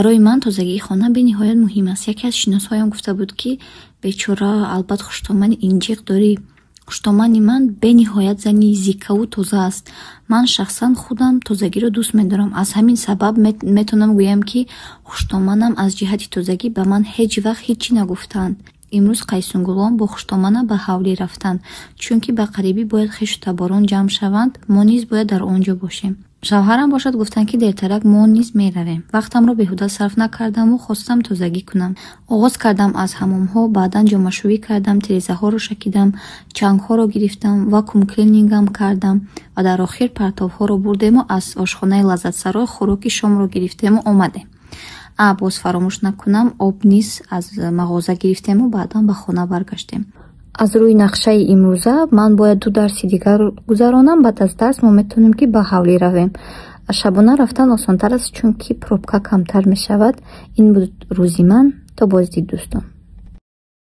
Барои ман тозагии хона бениҳоят муҳим аст. Яке аз шиносҳоям гуфта буд, ки бечора, албат хуштомани инҷиқ дорӣ. Хуштомани ман бениҳоят зани зикаву тоза аст. Ман шахсан худам тозагиро дӯст медорам. Аз ҳамин сабаб метавонам гӯям, ки хуштоманам аз ҷиҳати тозагӣ ба ман ҳеҷ вақт ҳеҷ чӣ нагуфтаанд. Имрӯз Қайсунгулон бо хуштоманам ба ҳавлӣ рафтанд, чунки ба қарибӣ бояд хешу таборон ҷамъ шаванд, мо низ бояд дар он ҷо бошем. Шавҳарам бошад, гуфтанд, ки дертарак мо низ меравем. Вақтамро беҳуда сарф накардаму хостам тозагӣ кунам. Оғоз кардам аз ҳамомҳо, баъдан ҷомашӯӣ кардам, тирезаҳоро шакидам, чангҳоро гирифтам, vacuum cleaning ам кардам ва дар охир партовҳоро бурдему аз ошхонаи Лаззатсарой хӯроки шомро гирифтему омадем. А, боз фаромӯш накунам, об низ аз мағоза гирифтему баъдан ба хона баргаштем. Аз рӯи нақшаи имрӯза ман бояд ду дарси дигар гузаронам. Баъд аз дарс мо метавонем, ки ба ҳавлӣ равем. Шабона рафтан осонтар аст, чунки пробка камтар мешавад. Ин буд рӯзи ман. То боздид, дӯстон.